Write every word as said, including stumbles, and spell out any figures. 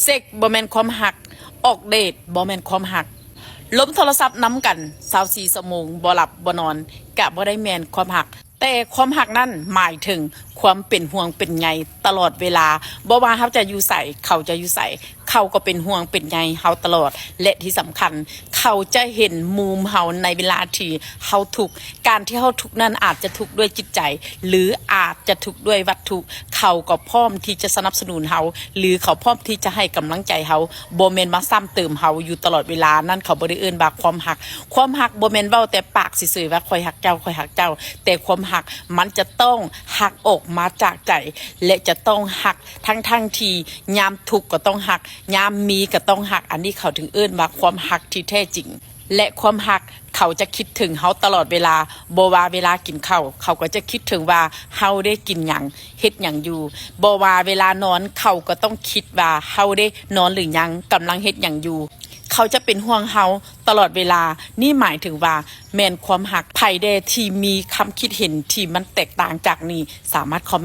เซ็กบ่แม่นความฮัก ออกเดทบ่แม่นความฮัก ลมโทรศัพท์นำกันซาวสี่ชั่วโมง บ่หลับบ่นอน กะบ่ได้แม่นความฮัก แต่ความฮักนั่นหมายถึงความเป็นห่วงเป็นใยตลอดเวลา บ่ว่าเฮาจะอยู่ไส เขาจะอยู่ไส เขาก็เป็นห่วงเป็นใยเฮาตลอด และที่สำคัญ เขาจะเห็นมุมเฮาในเวลาที่เฮาทุกข์ การที่เฮาทุกข์นั่นอาจจะทุกข์ด้วยจิตใจ หรืออาจจะทุกข์ด้วยวัตถุ เขาก็พร้อมที่จะสนับสนุนเฮา หรือเขาพร้อมที่จะให้กำลังใจเฮา บ่แม่นมาซ้ำเติมเฮาอยู่ตลอดเวลา นั่นเขาบ่ได้เอิ้นว่าความฮัก ความฮักบ่แม่นเว้าแต่ปากซื่อๆว่าข้อยฮักเจ้า ข้อยฮักเจ้า แต่ความฮักมันจะต้องฮักออกมาจากใจ และจะต้องฮักทั้งๆที่ยามทุกข์ก็ต้องฮัก ยามมีก็ต้องฮัก อันนี้เขาถึงเอิ้นว่าความฮักที่แท้จริง และความฮักเขาจะคิดถึงเฮาตลอดเวลา บ่ว่าเวลากินข้าว เขาก็จะคิดถึงว่าเฮาได้กินหยัง เฮ็ดหยังอยู่ บ่ว่าเวลานอน เขาก็ต้องคิดว่าเฮาได้นอนหรือยัง กำลังเฮ็ดหยังอยู่ เขาจะเป็นห่วงเฮาตลอดเวลา นี่หมายถึงว่าแม่นความฮัก ไผแด่ที่มีคำคิดเห็นที่มันแตกต่างจากนี้ สามารถคอม